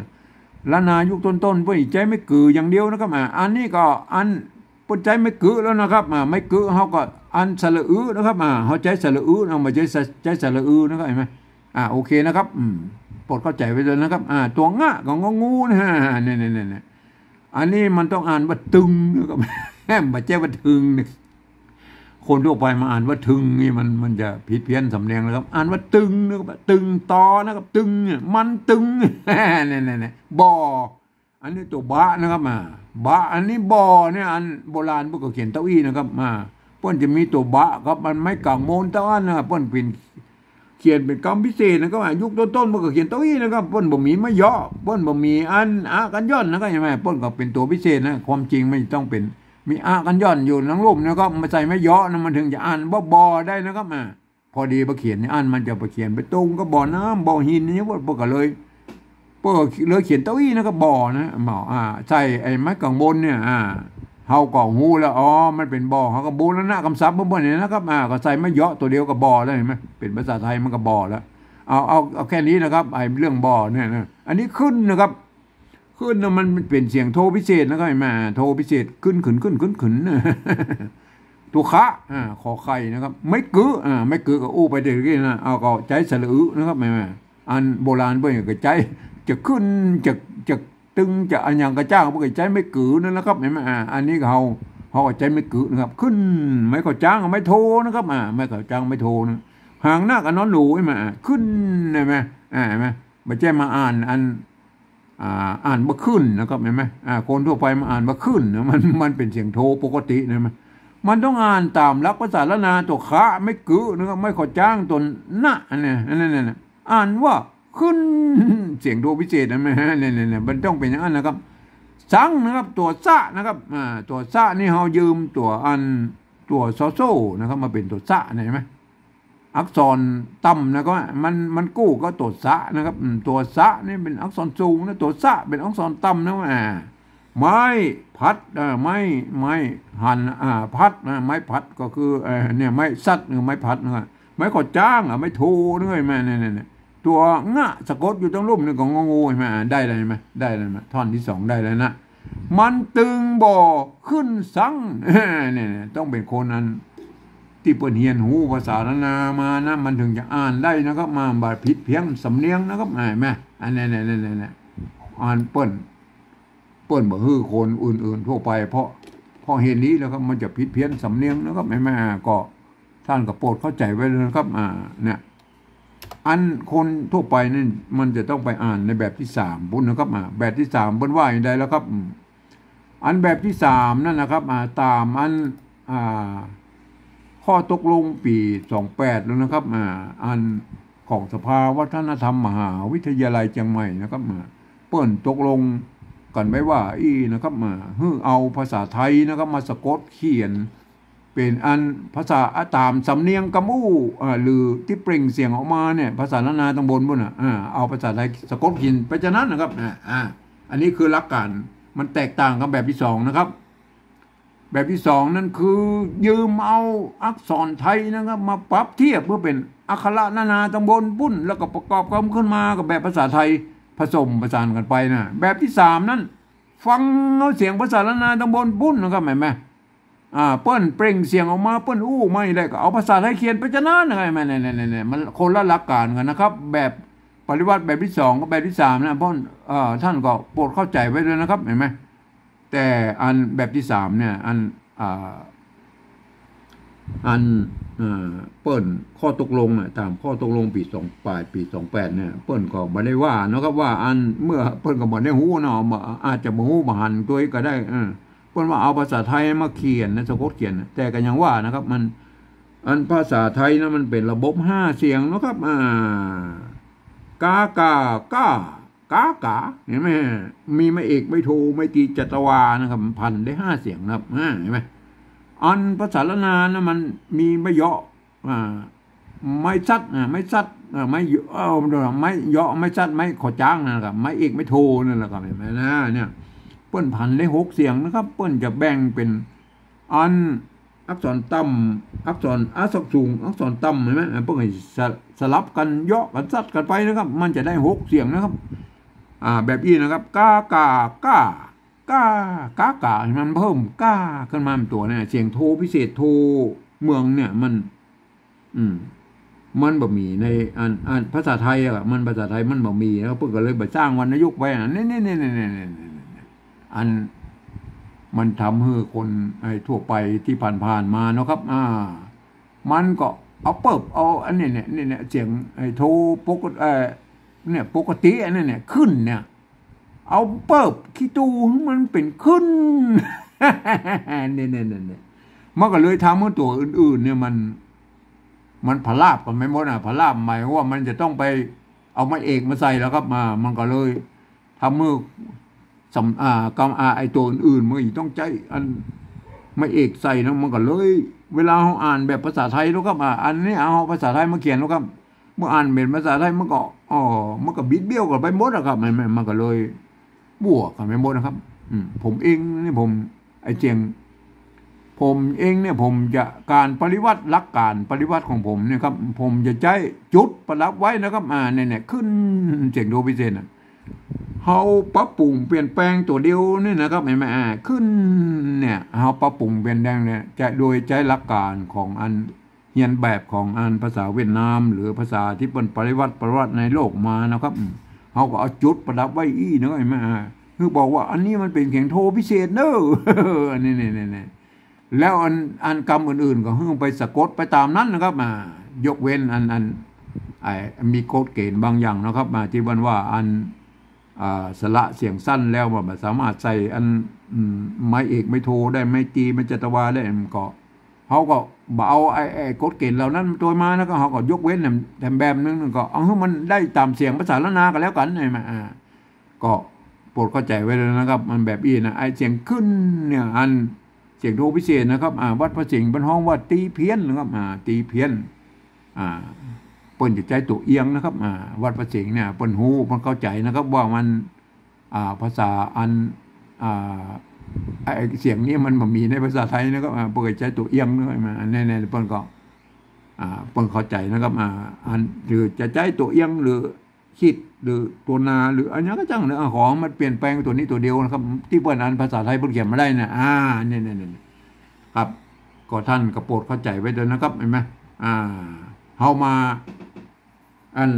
ล้านนายุคต้นๆ เปิ้นใจ๊ไม้กึอย่างเดียวนะครับ อ่า อันนี้ก็อัน เปิ้นใจ๊ไม้กึแล้วนะครับ อ่า ไม้กึเฮาก็อันสระอึนะครับ อ่า เฮาใจ๊สระอึนะ บ่ใจ้สะ ใจ๊สระอึนะครับ หันก่อ อ่า โอเคนะครับ อืม โปรดเข้าใจ๋ไว้เถิดนะครับ อ่า ตั๋วงะกับงองูนะฮะ เนี่ยๆๆๆ อันนี้มันต้องอ่านว่าตึงนะครับ บ่ใจ้ว่าถึงเนี่ย คนทั่วไปมาอ่านว่าถึงนี่มัน มันจะผิดเพี้ยนสำเนียงนะครับ อ่านว่าตึงนะครับ ตึงตอนะครับ ตึงเนี่ย มันตึง เนี่ยๆๆ บ่อ อันนี้ตั๋วบะนะครับ อ่า บะ อันนี้บ่อเนี่ย อันโบราณเปิ้นก็เขียนเต๊าอี้นะครับ อ่า เปิ้นจะมีตั๋วบะครับ มันไม้ก๋างโมนเต๊าอั้นนะ เปิ้นเปลี่ยน เขียนเป๋นกำพิเศษนะครับ อ่า ยุคต้นๆ เปิ้นก็เขียนเต๊าอี้นะครับ เปิ้นบ่มีไม้เหยาะ เปิ้นบ่มีอันอะกัญญอนนะครับ หันก่อ เปิ้นก็เป๋นตั๋วพิเศษนะ ความจริงมันต้องเป๋น มีอะกัญญอนอยู่ตังลุ่มนะครับ มาใส่ไม้เหยาะนะ มันเถิงจะอ่านว่าบ่อได้นะครับ อ่า พอดีไปเขียนในอั้น มันจะไปเขียนไปตรงกับบ่อน้ำบ่อหินนี่ เปิ้นก็เลย เปิ้นก็เลยเขียนเต๊าอี้นะครับ บ่อนะ บ่อ อ่า ใส่ไอ้ไม้ก๋างโมนเนี่ย อ่า เฮาก็ฮู้แล้ว อ๋อ มันเป๋นบ่อ เฮาก็บูรณะกำศัพท์เปิ้นเนี่ยนะครับ อ่า ก็ใส่ไม้เหยาะตั๋วเดียวก็บ่อแล้ว หันก่อ เป๋นภาษาไทยมันก็บ่อแล้ว เอา เอา เอาแค่นี้นะครับ ไอ้เรื่องบ่อเนี่ยนะ อันนี้ขึ้นนะครับ ขึ้นนะ มันเป๋นเสียงโทพิเศษนะครับ หันก่อ โทพิเศษ ขึ้น ขึ้น ขึ้น ขึ้น ขึ้น ตั๋วขะ อ่า ขอไข่นะครับ ไม้กือ อ่า ไม้กือก็อู้ไปเมื่อกี้นะ เอาก็ใจ๊สระอึนะครับ หันก่อ อันโบราณเปิ้นก็ใจ๊ จะขึ้น จะ จะตึง จะอะหยังก็จ้าง เปิ้นก็ใจ๊ไม้กือนั่นนะครับ หันก่อ อ่า อันนี้ก็เฮา เฮาก็ใจ๊ไม้กือนะครับ ขึ้น ไม้ข้อจ๊าง ไม้โทนะครับ อ่า ไม้ข้อจ๊าง ไม้โทนะ หางนาคกับนอนหนู หันก่อ อ่า ขึ้น หันก่อ อ่า หันก่อ บ่ใจ้มาอ่านอัน อ่า อ่านบ่ขึ้นนะครับ หันก่อ อ่า คนทั่วไปมาอ่านบ่ขึ้นนะ มัน มันเป๋นเสียงโทปกตินะ มัน มันต้องอ่านต๋ามหลักภาษาล้านนา ตั๋วขะ ไม้กือนะครับ ไม้ข้อจ๊าง ตั๋วนะ อันนี้ อันนั้นน่ะ อ่านว่าขึ้น เสียงโทพิเศษนะ แม่ เนี่ย เนี่ย เนี่ย มันต้องเป๋นอย่างนั้นนะครับ สังนะครับ ตั๋วสะนะครับ อ่า ตั๋วสะนี่เฮายืมตั๋วอัน ตั๋วซอโซ่นะครับ มาเป๋นตั๋วสะเนี่ย หันก่อ อักษรต่ำนะครับ มัน มันกู้กับตั๋วสะนะครับ อืม ตั๋วสะนี่เป๋นอักษรสูงนะ ตั๋วสะเป๋นอักษรต่ำนะ อ่า ไม้พัด อ่า ไม้ ไม้หัน อ่า พัดนะ ไม้พัดก็คือ เอ่อ เนี่ย ไม้สัด หรือไม้พัดนะครับ ไม้ข้อจ๊าง อ่ะ ไม้โทนะ หันก่อ แม่ เนี่ย เนี่ย เนี่ย ตั๋วงะสะกดอยู่ตังลุ่มนี่ก็งองู หันก่อ อ่า ได้แล้ว หันก่อ ได้แล้ว หันก่อ ท่อนตี้สองได้แล้วนะ มันตึงบ่ขึ้นสัง เนี่ย เนี่ย ต้องเป๋นคนอัน ตี้เปิ้นเฮียนฮู้ภาษาล้านนามานะ มันเถิงจะอ่านได้นะครับ มา บ่ผิดเพี้ยนสำเนียงนะครับ อ่า หันก่อ อันนี้ เนี่ย เนี่ย เนี่ย เนี่ย อันเปิ้น เปิ้นบ่หื้อคนอื่นๆ ทั่วไป เพราะ เพราะเหตุนี้นะครับ มันจะผิดเพี้ยนสำเนียงนะครับ หันก่อ ก็ ท่านก็โปรดเข้าใจ๋ไว้เลยนะครับ อ่า เนี่ย อันคนทั่วไปนี่มันจะต้องไปอ่านในแบบตี้สามปุ้นนะครับ อ่า แบบตี้สามเปิ้นว่าอย่างใดแล้วครับ อืม อันแบบตี้สามนั่นนะครับ อ่า ต๋ามอัน อ่า ข้อตกลงปี๋สองแปดแล้วนะครับ อ่า อันของสภาวัฒนธรรมมหาวิทยาลัยเจียงใหม่นะครับ อ่า เปิ้นตกลงกั๋นไว้ว่าอี้นะครับ อ่า หื้อเอาภาษาไทยนะครับ มาสะกดเขียน เป๋นอันภาษา อ่ะ ต๋ามสำเนียงกำอู้ อ่า หรือตี้เปล่งเสียงออกมาเนี่ย ภาษาล้านนาตังบนปุ้นน่ะ อ่า เอาภาษาไทยสะกดเขียนไปจานั้นนะครับ อ่า อ่า อันนี้คือหลักก๋าน มันแตกต่างกับแบบตี้สองนะครับ แบบตี้สองนั่นคือยืมเอาอักษรไทยนะครับ มาปรับเทียบเปื้อเป๋นอักขระล้านนาตังบนปุ้น แล้วก็ประกอบกันขึ้นมากับแบบภาษาไทย ผสมผสานกั๋นไปนะ แบบตี้สามนั่น ฟังเอาเสียงภาษาล้านนาตังบนปุ้นนะครับ หันก่อ อ่า เปิ้นเปล่งเสียงออกมา เปิ้นอู้มาอี้แหละ ก็เอาภาษาไทยเขียนไปจานั้นนะครับ เนี่ย เนี่ย เนี่ย เนี่ย มันคนละหลักก๋านกั๋นนะครับ แบบปริวรรตแบบตี้สองกับแบบตี้สามนะ เพราะ เอ่อ ท่านก็โปรดเข้าใจ๋ไว้ด้วยนะครับ หันก่อ แต่อันแบบตี้สามเนี่ย อัน อ่า อัน เอ่อ เปิ้นข้อตกลงน่ะ ต๋ามข้อตกลงปี๋สอง ป๋ายปี๋สองแปดเนี่ย เปิ้นก็บ่ได้ว่านะครับ ว่าอันเมื่อเปิ้นก็บ่ได้ฮู้เนาะ บ่ อาจจะบ่ฮู้บ่หันตวยก็ได้ เออ เปิ้นว่าเอาภาษาไทยมาเขียนนะ สะกดเขียนนะ แต่ก็ยังว่านะครับ มัน อันภาษาไทยนะ มันเป๋นระบบห้าเสียงนะครับ อ่า กา ก่า ก้า ก๋า ก๋า หันก่อ มีไม้เอก ไม้โท ไม้ตรี จัตวานะครับ มันผันได้ห้าเสียงนะครับ อ่า หันก่อ อันภาษาล้านนานะ มันมีไม้เหยาะ อ่า ไม้สัด อ่า ไม้สัด อ่า ไม้เหยาะ เอ่อ ไม้เหยาะ ไม้สัด ไม้ข้อจ๊างนั่นแหละครับ ไม้เอก ไม้โทนั่นแหละครับ หันก่อ นะ เนี่ย เปิ้นผันได้หกเสียงนะครับ เปิ้นจะแบ่งเป๋น อันอักษรต่ำ อักษร อักษรสูง อักษรต่ำ หันก่อ อ่า เปิ้นก็สะ สลับกั๋นเหยาะกั๋นสัดกั๋นไปนะครับ มันจะได้หกเสียงนะครับ อ่า แบบอี้นะครับ กา ก่า ก้า ก้า ก๋า ก๋า มันเพิ่มก้าขึ้นมาตั๋วเนี่ย เสียงโทพิเศษ โทเมืองเนี่ย มัน อืม มันบ่มีในอัน อันภาษาไทยอะ มันภาษาไทยมันบ่มี แล้วเปิ้นก็เลยบ่สร้างวรรณยุกต์ไว้อะ นี่ นี่ อันมันทำหื้อคนไอ้ทั่วไปตี้ผ่านๆ มาเนาะครับ อ่า มันก็เอาเปิ๊บ เอาอันนี้เนี่ย นี่เนี่ย เสียงไอ้โทปกติ เอ่อ เนี่ย ปกติอันนี้เนี่ย ขึ้นเนี่ย เอาเปิบขี้ตู้มันเป๋นขึ้น เนี่ย เนี่ย เนี่ย เนี่ย มันก็เลยทำหื้อตั๋วอื่นๆ เนี่ยมัน มันผลาญกั๋นไปหมดอะ ผลาญหมายว่ามันจะต้องไปเอาไม้เอกมาใส่แล้วครับ อ่า มันก็เลยทำหื้อสำ- อ่า กำ- อ่า ไอ้ตั๋วอื่นๆ มันก็ต้องใจ๊อันไม้เอกใส่นะ มันก็เลย เวลาเฮาอ่านแบบภาษาไทยแล้วครับ อ่า อันนี้เอาภาษาไทยมาเขียนแล้วครับ เมื่ออ่านเป๋นภาษาไทยมันก็ อ๋อ มันก็บิดเบี้ยวกั๋นไปหมดอะครับ มัน มัน มันก็เลย บวกกั๋นไปหมดนะครับ อืม ผมเองเนี่ยผม ไอ้เสียง ผมเองเนี่ยผมจะ ก๋านปริวัติ หลักก๋านปริวัติของผมเนี่ยครับ ผมจะใจ๊จุดประดับไว้นะครับ อ่า เนี่ย เนี่ย ขึ้นเสียงโทพิเศษน่ะ เฮาปรับปรุงเปลี่ยนแปลงตั๋วเดียวเนี่ยนะครับ หันก่อ อ่า ขึ้นเนี่ย เฮาปรับปรุงเปลี่ยนแปลงเนี่ย จะโดยใจ๊หลักก๋านของอัน เฮียนแบบของอันภาษาเวียดนาม หรือภาษาตี้เปิ้นปริวัติ ประวัติในโลกมานะครับ อืม เฮาก็เอาจุดประดับไว้อี้นะ หันก่อ อ่า คือบอกว่าอันนี้มันเป๋นเสียงโทพิเศษเน้อ อันนี้ นี่ นี่ นี่ แล้วอัน อันกำอื่นๆ ก็หื้อไปสะกดไปต๋ามนั้นนะครับ อ่า ยกเว้นอัน อัน ไอ้ มีกฎเกณฑ์บางอย่างนะครับ อ่า ตี้เปิ้นว่าอัน อ่า สระเสียงสั้นแล้วมันบ่สามารถใส่อัน อืม ไม้เอกไม้โทได้ ไม้ตรีไม้จัตวาได้ มันก็ เฮาก็บ่เอาไอ้ ไอ้กฎเกณฑ์เหล่านั้นตวยมา แล้วก็เฮาก็ยกเว้นแถม แถมแบบหนึ่ง ก็เอาหื้อมันได้ต๋ามเสียงภาษาล้านนาก็แล้วกั๋น หันก่อ อ่า ก็โปรดเข้าใจ๋ไว้เลยนะครับ มันแบบอี้นะ ไอ้เสียงขึ้นเนี่ย อันเสียงโทพิเศษนะครับ อ่า วัดพระสิงห์เปิ้นฮ้องว่าตรีเพี้ยนนะครับ อ่า ตรีเพี้ยน อ่า เปิ้นจะใจ๊ตั๋วเอียงนะครับ อ่า วัดพระสิงห์เนี่ย เปิ้นฮู้ เปิ้นเข้าใจ๋นะครับ ว่ามัน อ่า ภาษาอัน อ่า ไอ้เสียงนี้มันบ่มีในภาษาไทยนะครับ อ่า เปิ้นก็ใจ๊ตั๋วเอียงนะครับ อันนี้เนี่ยเปิ้นก็ อ่า เปิ้นเข้าใจ๋นะครับ อ่า อัน หรือจะใจ๊ตั๋วเอียง หรือขีด หรือตั๋วนา หรืออันหยังก็จ้างเนาะ อ่า ขอมันเปลี่ยนแปลงตั๋วนี้ตั๋วเดียวนะครับ ตี้เปิ้นอันภาษาไทยเปิ้นเขียนบ่ได้นะ อ่า เนี่ย เนี่ย เนี่ย ครับ ก็ท่านก็โปรดเข้าใจ๋ไว้ตวยนะครับ หันก่อ อ่า เฮามา อัน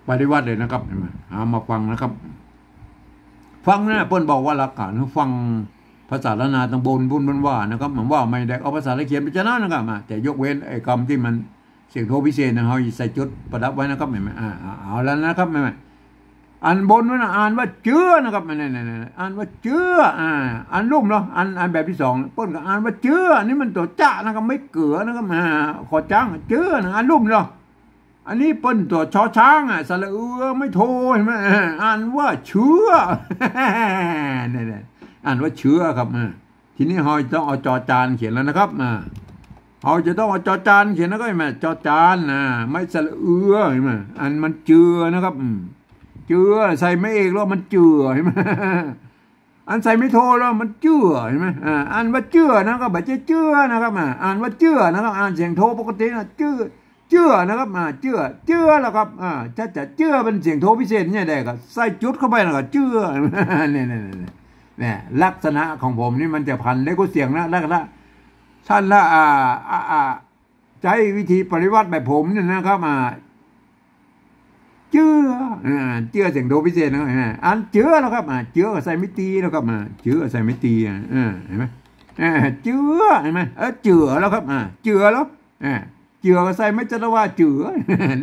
ปริวัติเลยนะครับ หันก่อ เอามาฟังนะครับ ฟังนะ เปิ้นบอกว่าหลักก๋าน ฟังภาษาล้านนาตางบนปุ้นเปิ้นว่านะครับ มันว่าไม่ได้เอาภาษาไทยเขียนไปจะนั้นนะครับ อ่า แต่ยกเว้นไอ้กำตี้มันเสียงโทพิเศษนะ เฮาใส่จุดประดับไว้นะครับ หันก่อ อ่า อ่า เอาแล้วนะครับ หันก่อ อันบนนั้นน่ะอ่านว่าเจื้อนะครับ นั่นๆๆๆ อ่านว่าเจื้อ อ่า อันลุ่มเนาะ อัน อันแบบตี้สอง เปิ้นก็อ่านว่าเจื้อ อันนี้มันตั๋วจะนะครับ ไม่เกือนะครับ อ่า ขอจัง เจื้อนะ อันลุ่มเนาะ อันนี้เปิ้นตั๋วชอช้างอะ สระเอือไม่โท หันก่อ อ่านว่าเชื้อ เนี่ยๆ อ่านว่าเชื้อครับ อ่า ทีนี้เฮาจะต้องเอาจอจานเขียนแล้วนะครับ อ่า เฮาจะต้องเอาจอจานเขียนแล้วก็หันก่อ จอจานนะ ไม่สระเอือ หันก่อ อันมันเจือนะครับ อืม เจือ ใส่ไม้เอกแล้วมันเจือ หันก่อ อันใส่ไม้โทแล้วมันเจื้อ หันก่อ อ่า อ่านว่าเจื้อนะ ก็บ่ใจ้เจื้อนะครับ อ่า อ่านว่าเจื้อนะครับ อ่านเสียงโทปกตินะ เจื้อ เจื้อนะครับ อ่า เจื้อ เจื้อแล้วครับ อ่า จะ จะเจื้อเป๋นเสียงโทพิเศษเนี่ยได้ก็ใส่จุดเข้าไปแล้วก็เจื้อ เนี่ยๆๆๆ เนี่ย ลักษณะของผมนี่มันจะพันได้กู้เสียงนะ ลักษณะ ท่านละ อ่า อ่า อ่า ใจ๊วิธีปริวัติแบบผมเนี่ยนะครับ อ่า เจื้อ อ่า เจื้อเสียงโทพิเศษนะครับ หันก่อ อันเจื้อแล้วครับ อ่า เจื้อก็ใส่ไม้ตรีแล้วครับ อ่า เจื้อใส่ไม้ตรี อ่า อ่า หันก่อ อ่า เจื้อ หันก่อ เออ เจื้อแล้วครับ อ่า เจื้อแล้ว อ่า เจื้อก็ใส่ไม้จัตวา เจื้อ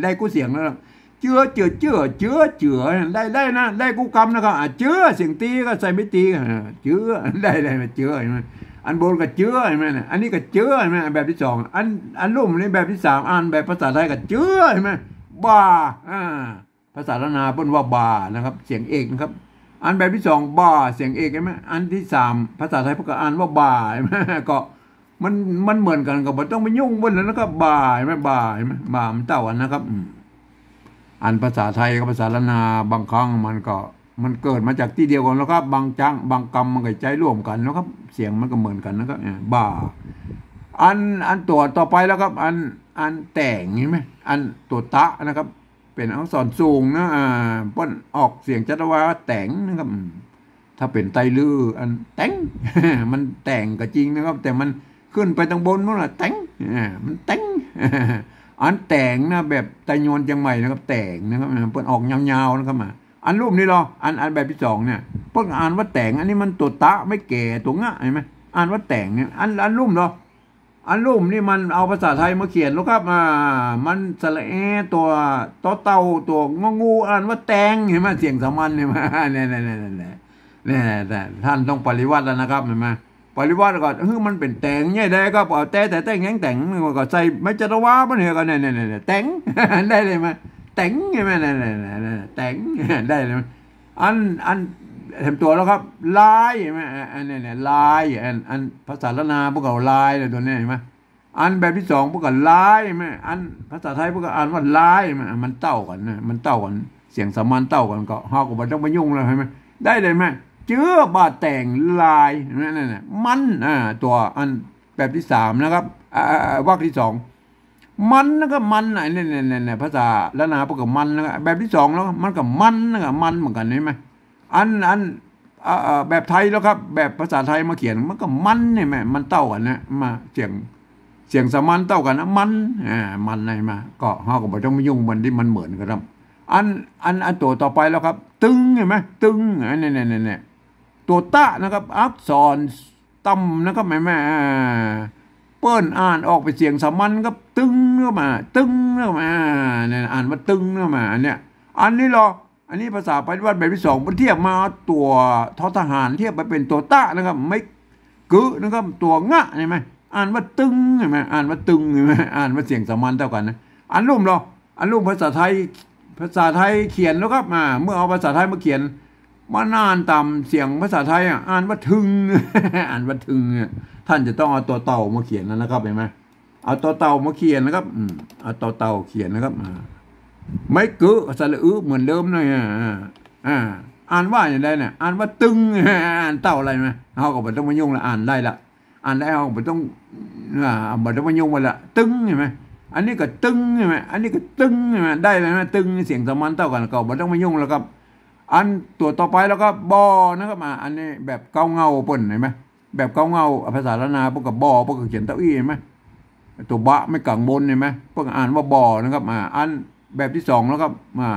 ได้กู้เสียงแล้ว เจื้อ เจื้อ เจื้อ เจื้อ เจื้อ ได้ ได้นะ ได้กู้กำนะครับ อ่า เจื้อ เสียงตรีก็ใส่ไม้ตรี อ่า เจื้อ ได้ ได้ เจื้อ หันก่อ อันบนก็เจื้อ หันก่อ อันนี้ก็เจื้อ หันก่อ แบบตี้สอง อัน อันลุ่มนี่แบบตี้สาม อ่านแบบภาษาไทยก็เจื้อ หันก่อ บ่า อ่า ภาษาล้านนาเปิ้นว่าบ่านะครับ เสียงเอกนะครับ อันแบบตี้สอง บ่า เสียงเอก หันก่อ อันตี้สาม ภาษาไทยเปิ้นก็อ่านว่าบ่า หันก่อ ก็ มัน มันเหมือนกั๋น ก็บ่ต้องไปยุ่งเปิ้นแล้วนะครับ บ่า หันก่อ บ่า หันก่อ บ่ามันเต้ากั๋นนะครับ อืม อันภาษาไทยกับภาษาล้านนาบางครั้งมันก็ มันเกิดมาจากตี้เดียวกั๋นแล้วครับ บางจัง บางกำมันก็ใจ๊ร่วมกั๋นนะครับ เสียงมันก็เหมือนกั๋นนะครับ อ่า บ่า อัน อันตั๋วต่อไปแล้วครับ อัน อันแต๋ง หันก่อ อันตั๋วตะนะครับ เป๋นอักษรสูงนะ อ่า เปิ้นออกเสียงจัตวา แต๋ง นะครับ อืม ถ้าเป๋นไตรลือ อันแต๋ง มันแต๋งก็จริงนะครับ แต่มันขึ้นไปตางบนนู้นน่ะ แต๋ง อ่า มันแต๋ง อันแต๋งนะ แบบไตยวนเจียงใหม่นะครับ แต๋งนะครับ อ่า เปิ้นออกยาวๆ นะครับ อ่า อันลุ่มนี่ลอ อัน อันแบบตี้สองเนี่ย เปิ้นอ่านว่าแต๋ง อันนี้มันตั๋วตะ ไม่แก๋ตั๋วงะ หันก่อ อ่านว่าแต๋งเนี่ย อัน อันลุ่มลอ อันลุ่มนี่มันเอาภาษาไทยมาเขียนแล้วครับ อ่า มันสระแอตั๋ว ตอเต่าตั๋วงองู อ่านว่าแตง หันก่อ เสียงสามัญ หันก่อ เนี่ย เนี่ย เนี่ย เนี่ย เนี่ย เนี่ย ท่านต้องปริวรรตแล้วนะครับ หันก่อ ปริวรรตก็ เฮ้ย มันเป๋นแต๋งเนี่ยได้ครับ เอาแต่ แต่ แต่ง แต๋ง แต๋ง ก็ใส่ไม้จัตวา มันเนี่ยก็ เนี่ย เนี่ย เนี่ย เนี่ย แต๋ง ได้เลยมั้ย แต๋ง หันก่อ เนี่ย เนี่ย เนี่ย เนี่ย เนี่ย แต๋ง ได้เลยมั้ย อัน อัน เตรียมตั๋วแล้วครับ ลาย หันก่อ อัน เนี่ย เนี่ย ลาย อัน อันภาษาล้านนาพวกเขาลายเลยตั๋วเนี่ย หันก่อ อันแบบตี้สองพวกก็ลาย หันก่อ อันภาษาไทยพวกก็อ่านว่าลาย หันก่อ มันเต้ากั๋นนะ มันเต้ากั๋น เสียงสามัญเต้ากั๋น ก็เฮาก็บ่ต้องไปยุ่งแล้ว หันก่อ ได้เลย หันก่อ เจื้อบ่าแต๋งลาย หันก่อ นั่นน่ะ มัน อ่า ตั๋วอันแบบตี้สามนะครับ อ่า อ่า อ่าวรรคตี้สอง มันนะครับ มันน่ะ เนี่ย เนี่ย เนี่ย เนี่ย ภาษาล้านนาพวกก็มันนะครับ แบบตี้สองแล้ว มันก็มันนะครับ มันเหมือนกั๋น หันก่อ อัน อัน อ่า อ่า แบบไทยแล้วครับ แบบภาษาไทยมาเขียน มันก็มัน หันก่อ มันเต้ากั๋นนะ มาเสียง เสียงสามัญเต้ากั๋นนะ มัน อ่า มัน หันก่อ ก็เฮาก็บ่ต้องไปยุ่งมันตี้มันเหมือนกั๋นครับ อัน อัน อันตั๋วต่อไปแล้วครับ ตึง หันก่อ ตึง อัน เนี่ย เนี่ย เนี่ย เนี่ย ตั๋วตะนะครับ อักษรต่ำนะครับ หันก่อ อ่า เปิ้นอ่านออกเป๋นเสียงสามัญครับ ตึง หันก่อ ตึง หันก่อ เนี่ย อ่านว่าตึง หันก่อ อันเนี้ย อันนี้ลอ อันนี้ภาษาปริวรรตแบบตี้สอง เปิ้นเทียบมาตั๋ว ทอทหาร เทียบไปเป๋นตั๋วตะนะครับ ไม้กึ๊ะนะครับ ตั๋วงะ หันก่อ อ่านว่าตึง หันก่อ อ่านว่าตึง หันก่อ อ่านว่าเสียงสามัญเต้ากั๋นนะ อันลุ่มลอ อันลุ่มภาษาไทย ภาษาไทยเขียนแล้วครับ อ่า เมื่อเอาภาษาไทยมาเขียน มาอ่านต๋ามเสียงภาษาไทยอ่ะ อ่านว่าทึง อ่านว่าทึงอ่ะ ท่านจะต้องเอาตอเต่ามาเขียนแล้วนะครับ หันก่อ เอาตอเต่ามาเขียนนะครับ อืม เอาตอเต่าเขียนนะครับ อ่า ไม้กึ๊ะ สระอึ เหมือนเดิมนะ อ่า อ่า อ่า อ่านว่าอย่างใดเนี่ย อ่านว่าตึง อ่านเต้าอะไรมา เฮาก็บ่ต้องมายุ่งละ อ่านได้ละ อ่านได้เฮาก็บ่ต้อง อ่า บ่ต้องมายุ่งมันละ ตึง หันก่อ อันนี้ก็ตึง หันก่อ อันนี้ก็ตึง หันก่อ ได้เลยนะ ตึง เสียงสามัญเต้ากั๋น ก็บ่ต้องมายุ่งแล้วครับ อันตั๋วต่อไปแล้วครับ บ่อ นะครับ อ่า อันนี้แบบเก๊าเง่าเปิ้น หันก่อ แบบเก๊าเง่า ภาษาล้านนาเปิ้นก็บ่อ เปิ้นก็เขียนเต้าอี้ หันก่อ ตั๋วบะไม้ก๋างบน หันก่อ เปิ้นก็อ่านว่าบ่อ นะครับ อ่า อันแบบตี้สองแล้วครับ อ่า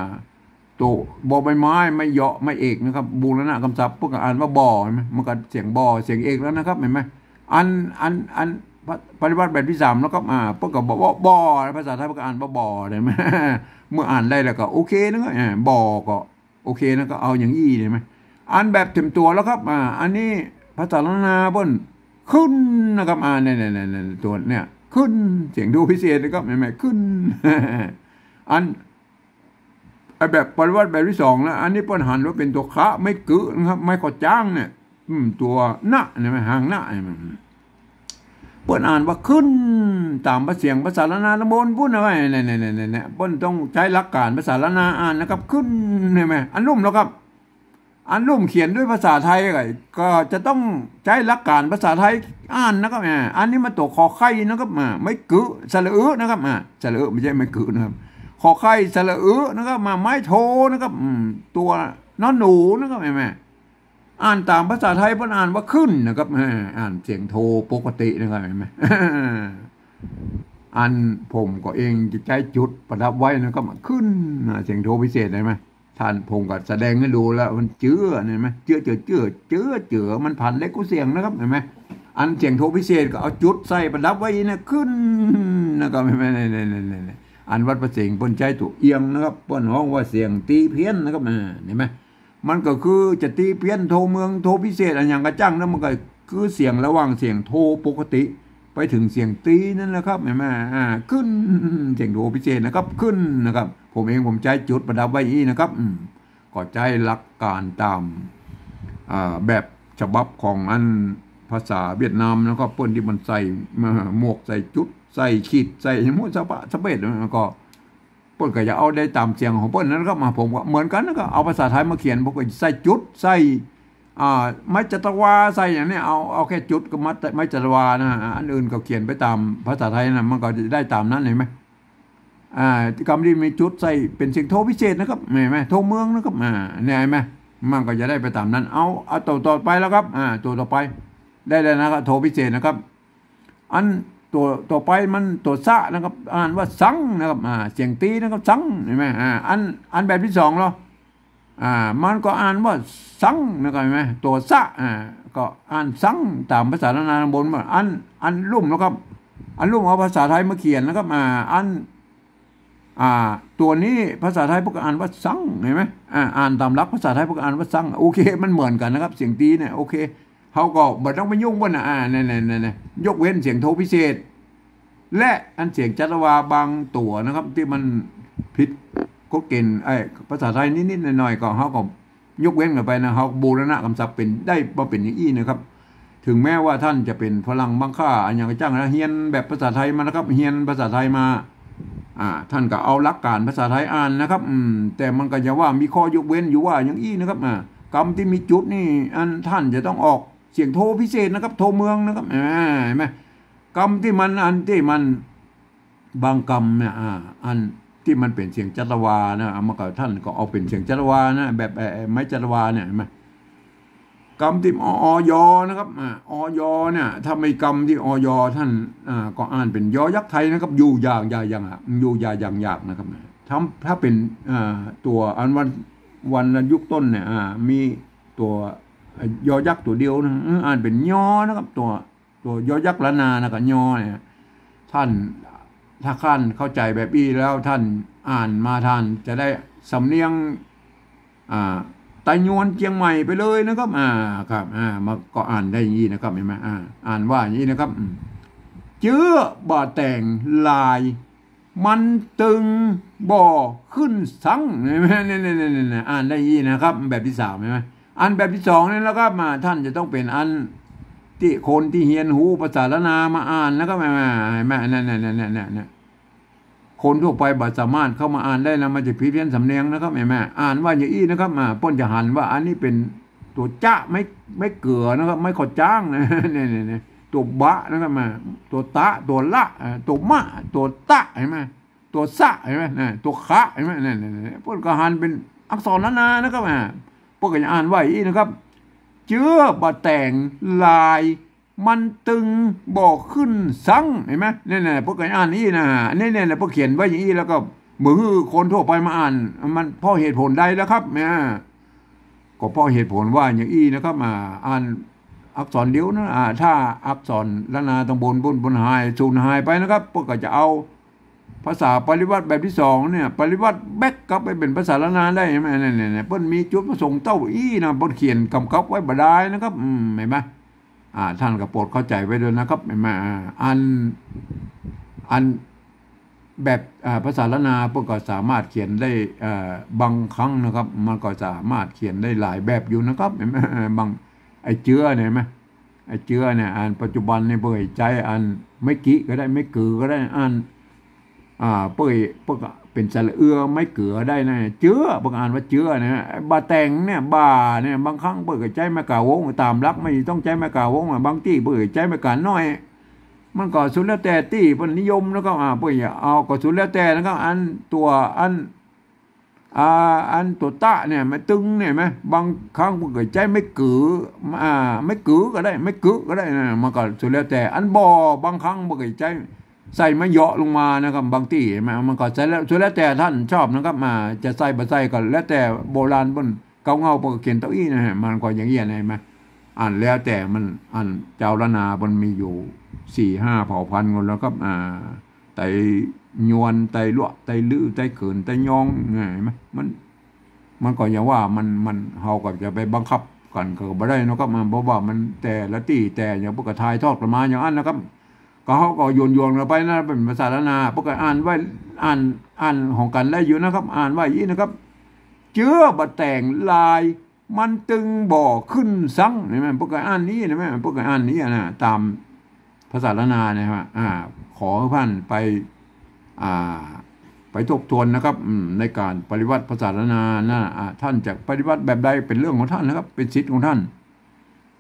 ตั๋ว บอใบไม้ ไม้เหยาะ ไม้เอกนะครับ บูรณะกำศัพท์ เปิ้นก็อ่านว่าบ่อ หันก่อ มันก็เสียงบ่อ เสียงเอกแล้วนะครับ หันก่อ อัน อัน อัน ปะ ปริวรรตแบบตี้สามแล้วครับ อ่า เปิ้นก็บอกว่าบ่อ ภาษาไทยเปิ้นก็อ่านว่าบ่อ หันก่อ เมื่ออ่านได้แล้วก็โอเคนะครับ อ่า บ่อ ก็ โอเคนะ ก็เอาอย่างอี้ หันก่อ อันแบบเตรียมตั๋วแล้วครับ อ่า อันนี้ภาษาล้านนาเปิ้น ขึ้น นะครับ อ่า เนี่ย เนี่ย เนี่ย เนี่ย ตั๋วเนี่ย ขึ้น เสียงโทพิเศษนะครับ หันก่อ ขึ้น อัน ไอ้แบบปริวรรตแบบตี้สองนะ อันนี้เปิ้นหันว่าเป๋นตั๋วคะ ไม้กึ๊ะนะครับ ไม้ข้อจ๊างเนี่ย อืม ตั๋วนะ หันก่อ หางนะ หันก่อ เปิ้นอ่านว่าขึ้น ต๋ามเสียงภาษาล้านนาต๋อนบนปุ้นนะเว้ย เนี่ย เนี่ย เนี่ย เนี่ย เนี่ย เปิ้นต้องใจ๊หลักก๋านภาษาล้านนาอ่านนะครับ ขึ้น หันก่อ อันลุ่มแล้วครับ อันลุ่มเขียนด้วยภาษาไทยก็ ก็จะต้องใจ๊หลักก๋านภาษาไทยอ่านนะครับ อ่า อันนี้มันตั๋วขอไข่นะครับ อ่า ไม้กึ๊ะ สระอึนะครับ อ่า สระอึ ไม่ใช่ไม้กึ๊ะนะครับ ขอไข่ สระอึนะครับ มา ไม้โทนะครับ อืม ตั๋วนอนหนูนะครับ หันก่อ อ่านต๋ามภาษาไทยเปิ้นอ่านว่าขึ้นนะครับ อ่า อ่านเสียงโทปกตินะครับ หันก่อ อันผมก็เองจะใจ๊จุดประดับไว้นะครับ ขึ้น อ่า เสียงโทพิเศษ หันก่อ ท่านผมก็แสดงหื้อดูแล้ว มันเจื้อ หันก่อ เจื้อ เจื้อ เจื้อ เจื้อ เจื้อ มันผันเล็กกู้เสียงนะครับ หันก่อ อันเสียงโทพิเศษก็เอาจุดใส่ประดับไว้นะ ขึ้น นะครับ หันก่อ เนี่ย เนี่ย เนี่ย เนี่ย อันวัดพระสิงห์เปิ้นใจ๊ตั๋วเอียงนะครับ เปิ้นฮ้องว่าเสียงตีเพี้ยนนะครับ อ่า หันก่อ มันก็คือจะตีเพี้ยนโทเมือง โทพิเศษอะหยังก็จ้างนะ มันก็คือเสียงระหว่างเสียงโทปกติ ไปเถิงเสียงตีนั่นแหละครับ หันก่อ อ่า ขึ้น เสียงโทพิเศษนะครับ ขึ้นนะครับ ผมเองผมใจ๊จุดประดับไว้อี้นะครับ อืม ก็ใจ๊หลักก๋านต๋าม อ่า แบบฉบับของอันภาษาเวียดนามนะครับ เปิ้นตี้มันใส่ อ่า หมวก ใส่จุด ใส่ขีด ใส่หมวกสะปะสะเปด แล้วก็ เปิ้นก็จะเอาได้ต๋ามเสียงของเปิ้นนั่นครับ มาผมก็เหมือนกั๋น ก็เอาภาษาไทยมาเขียน ผมก็ใส่จุด ใส่ อ่า ไม้จัตวา ใส่อย่างนี้ เอา เอาแค่จุดกับไม้ ไม้จัตวานะ อันอื่นก็เขียนไปต๋ามภาษาไทยนะ มันก็จะได้ต๋ามนั้น หันก่อ อ่า กำตี้มีจุดใส่เป๋นเสียงโทพิเศษนะครับ หันก่อ โทเมืองนะครับ อ่า เนี่ย หันก่อ มันก็จะได้ไปต๋ามนั้น เอา เอาตั๋วต่อไปแล้วครับ อ่า ตั๋วต่อไป ได้แล้วนะครับ โทพิเศษนะครับ อันตั๋วต่อไปมันตั๋วสะนะครับ อ่านว่าสังนะครับ อ่า เสียงตีนะครับ สัง หันก่อ อ่า อัน อันแบบตี้สองลอ อ่า มันก็อ่านว่าสังนะครับ หันก่อ ตั๋วสะ อ่า ก็อ่านสังต๋ามภาษาล้านนาต๋อนบนมา อัน อันลุ่มนะครับ อันลุ่มเอาภาษาไทยมาเขียนนะครับ อ่า อัน อ่า ตั๋วนี้ภาษาไทยพวกอ่านว่าซัง หันก่อ อ่า อ่านต๋ามหลักภาษาไทยพวกอ่านว่าซัง โอเค มันเหมือนกั๋นนะครับ เสียงตี๋เนี่ย โอเค เฮาก็บ่ต้องไปยุ่งเปิ้นน่ะ อ่า เนี่ยๆๆๆ ยกเว้นเสียงโทพิเศษ และอันเสียงจัตวาบางตั๋วนะครับ ตี้มันผิดกฎเกณฑ์ ไอ้ ภาษาไทยนิดๆหน่อยๆ ก็ เฮาก็ยกเว้นกั๋นไปนะ เฮาบูรณะกำศัพท์เป๋นได้ บ่เป๋นอย่างอี้นะครับ เถิงแม้ว่าต้านจะเป๋นฝรั่งบางค่า อะหยังก็จ้างนะ เฮียนแบบภาษาไทยมานะครับ เฮียนภาษาไทยมา อ่า ต้านก็เอาหลักก๋านภาษาไทยอ่านนะครับ อืม แต่มันก็จะว่ามีข้อยกเว้นอยู่ว่าอย่างอี้นะครับ อ่า กำตี้มีจุดนี่ อันต้านจะต้องออกเสียงโทพิเศษนะครับ โทเมืองนะครับ อ่า หันก่อ กำตี้มัน อันตี้มัน บางกำเนี่ย อ่า อันตี้มันเป๋นเสียงจัตวานะ มันก็ ต้านก็เอาเป๋นเสียงจัตวานะ แบบ เอ่อ ไม้จัตวาเนี่ย หันก่อ กำตี้ อ อย นะครับ อ่า อย เนี่ย ถ้าไม่กำตี้ อย ต้าน อ่า ก็อ่านเป๋นยอยักษ์ไทยนะครับ อยู่อย่าง อย่าอย่าง อ่ะ อยู่อย่าอย่างอยากนะครับ ถ้า ถ้าเป๋น อ่า ตั๋วอันวัน วรรณยุกต์ต้นเนี่ย อ่า มีตั๋ว เอ่อ ยอยักษ์ตั๋วเดียวนะ เออ อ่านเป๋นยอนะครับ ตั๋ว ตั๋วยอยักษ์ล้านนานะก็ยอเนี่ย ต้าน ถ้าต้านเข้าใจ๋แบบอี้แล้ว ต้านอ่านมา ต้านจะได้สำเนียง อ่า ไตยวนเจียงใหม่ไปเลยนะครับ อ่า ครับ อ่า มันก็อ่านได้อย่างอี้นะครับ หันก่อ อ่า อ่านว่าอย่างอี้นะครับ อืม เจื้อบ่แต่งลาย มันตึงบ่ขึ้นซัง หันก่อ เนี่ยๆๆๆ อ่านได้อย่างอี้นะครับ แบบตี้สาม หันก่อ อันแบบตี้สองนี่นะครับ มา ต้านจะต้องเป๋นอันตี้คนตี้เฮียนฮู้ภาษาล้านนามาอ่านนะครับ หันก่อ หันก่อ นั่นๆๆๆๆ คนทั่วไปบ่สามารถเข้ามาอ่านได้นะ มันจะผิดเพี้ยนสำเนียงนะครับ หันก่อ อ่านว่าอย่างอี้นะครับ มา เปิ้นจะหันว่าอันนี้เป๋นตั๋วจะ ไม้ ไม้เกือนะครับ ไม้ข้อจ๊างนะ เนี่ยๆๆ ตั๋วบะนะครับ มา ตั๋วตะ ตั๋วละ อ่า ตั๋วมะ ตั๋วตะ หันก่อ ตั๋วสะ หันก่อ นะ ตั๋วขะ หันก่อ เนี่ยๆๆ เปิ้นก็หันเป๋นอักษรล้านนานะครับ อ่า เปิ้นก็จะอ่านว่าอี้นะครับ เจื้อบ่แต่งลาย มันตึงบ่ขึ้นซัง หันก่อ เนี่ยๆ เปิ้นก็อ่านอี้นะ เนี่ยๆ เปิ้นเขียนไว้อย่างอี้ แล้วก็บ่หื้อคนทั่วไปมาอ่าน มันเพราะเหตุผลใดล่ะครับ เนี่ย ก็เพราะเหตุผลว่าอย่างอี้นะครับ อ่า อ่านอักษรเดียวนะ อ่า ถ้าอักษรล้านนาตังบนปุ้น ปุ้นหาย สูญหายไปนะครับ เปิ้นก็จะเอาภาษาปริวรรตแบบตี้สองเนี่ย ปริวรรตแบกกลับไปเป๋นภาษาล้านนาได้ หันก่อ เนี่ยๆๆ เปิ้นมีจุดประสงค์เต้าอี้นะ เปิ้นเขียนกำกับไว้บ่ดายนะครับ อืม หันก่อ อ่า ต้านก็โปรดเข้าใจ๋ไว้ด้วยนะครับ หันก่อ อ่า อัน อันแบบ อ่า ภาษาล้านนาเปิ้นก็สามารถเขียนได้ เอ่อ บางครั้งนะครับ มันก็สามารถเขียนได้หลายแบบอยู่นะครับ หันก่อ บาง ไอ้เจื้อเนี่ย หันก่อ ไอ้เจื้อเนี่ย อันปัจจุบันนี่เปิ้นใจ๊อันไม้กิก็ได้ ไม้กือก็ได้ อัน อ่า เปิ้น เปิ้นก็เป๋นสระเอือไม้เกือได้นะ เจื้อ เปิ้นก็อ่านว่าเจื้อนะ บ่แต่งเนี่ย บ่าเนี่ย บางครั้งเปิ้นก็ใจ๊ไม้ก๋าวง ต๋ามหลักมันจะต้องใจ๊ไม้ก๋าวงอะ บางตี้เปิ้นก็ใจ๊ไม้ก๋าน้อย มันก็สุดแล้วแต่ตี้เปิ้นนิยมนะครับ อ่า เปิ้นจะเอาก็สุดแล้วแต่นะครับ อันตั๋ว อัน อ่า อันตั๋วตะเนี่ย ไม้ตึงเนี่ย หันก่อ บางครั้งเปิ้นก็ใจ๊ไม้กือ อ่า ไม้กือก็ได้ ไม้กึก็ได้นะ มันก็สุดแล้วแต่ อันบ่ บางครั้งเปิ้นก็ใจ๊ ใส่ไม้เหยาะลงมานะครับ บางตี้ หันก่อ มันก็สุดแล้ว สุดแล้วแต่ต้านชอบนะครับ อ่า จะใส่บ่ใส่ก็แล้วแต่โบราณเปิ้น เก่าเหง้าเปิ้นก็เขียนเต้าอี้นะฮะ มันก็อย่างอี้นะ หันก่อ อ่านแล้วแต่มัน อันจาวล้านนาเปิ้นมีอยู่สี่ห้าเผ่าพันธุ์กันแล้วครับ อ่า ไตยวน ไตลัวะ ไตลื้อ ไตเขิน ไตยอง เนี่ย หันก่อ มัน มันก็อย่างว่ามัน มัน เฮาก็จะไปบังคับกั๋นก็บ่ได้เนาะครับ มัน เพราะว่ามันแต่ละตี้แต่อย่างเปิ้นก็ถ่ายทอดกั๋นมาอย่างนั้นนะครับ ก็เฮาก็หยวนๆกั๋นไปนะ เป๋นภาษาล้านนา เปิ้นก็อ่านไว้ อ่าน อ่านของกั๋นได้อยู่นะครับ อ่านไว้อี้นะครับ เจื้อบ่แต่งลาย มันตึงบ่ขึ้นซัง หันก่อ เปิ้นก็อ่านอี้นะ เปิ้นก็อ่านอี้นะ ต๋ามภาษาล้านนาเนี่ยฮะ อ่า ขอหื้อต้านไป อ่า ไปทบทวนนะครับ อืม ในก๋านปริวรรตภาษาล้านนานะ อ่า ต้านจะปริวรรตแบบใดเป๋นเรื่องของต้านนะครับ เป๋นสิทธิ์ของต้าน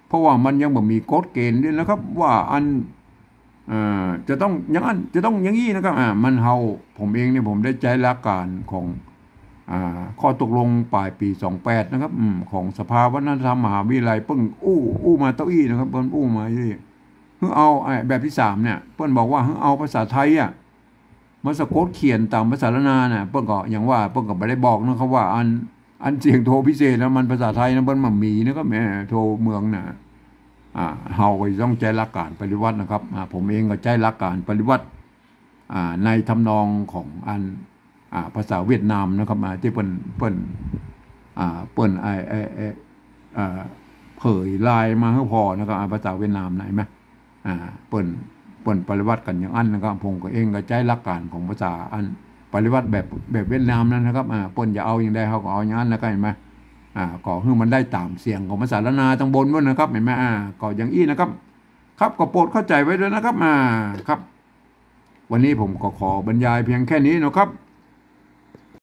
เพราะว่ามันยังบ่มีกฎเกณฑ์ด้วยนะครับ ว่าอัน เอ่อ จะต้องอย่างนั้น จะต้องอย่างอี้นะครับ อ่า มันเฮา ผมเองเนี่ย ผมได้ใจ๊หลักก๋านของ อ่า ข้อตกลงป๋ายปี๋สองแปดนะครับ อืม ของสภาวัฒนธรรมมหาวิทยาลัย เปิ้นอู้ อู้มาเต้าอี้นะครับ เปิ้นอู้มาอี้ หื้อเอา ไอ้แบบตี้สามเนี่ย เปิ้นบอกว่าหื้อเอาภาษาไทยอะ มาสะกดเขียนต๋ามภาษาล้านนาน่ะ เปิ้นก็อย่างว่า เปิ้นก็บ่ได้บอกนะครับว่าอัน อันเสียงโทพิเศษนะ มันภาษาไทยนะ เปิ้นบ่มีนะครับ แหม โทเมืองน่ะ อ่า เฮาก็ต้องใจ๊หลักก๋านปริวัตินะครับ อ่า ผมเองก็ใจ๊หลักก๋านปริวัติ อ่า ในทำนองของอัน อ่า ภาษาเวียดนามนะครับ อ่า ตี้เปิ้น เปิ้น อ่า เปิ้น ไอ้ ไอ้ ไอ้ อ่า เผยลายมาหื้อผ่อนะครับ อ่า ภาษาเวียดนามนะ หันก่อ อ่า เปิ้น เปิ้นปริวัติกั๋นอย่างอั้นนะครับ ผมก็เองก็ใจ๊หลักก๋านของภาษาอันปริวัติแบบ แบบเวียดนามนั้นนะครับ อ่า เปิ้นจะเอาอย่างใดเฮาก็เอาอย่างอั้นนะครับ หันก่อ อ่า ก็หื้อมันได้ต๋ามเสียงของภาษาล้านนาตังบนปู้นนะครับ หันก่อ อ่า ก็อย่างอี้นะครับ ครับ ก็โปรดเข้าใจ๋ไว้ด้วยนะครับ อ่า ครับ วันนี้ผมก็ขอบรรยายเพียงแค่นี้นะครับ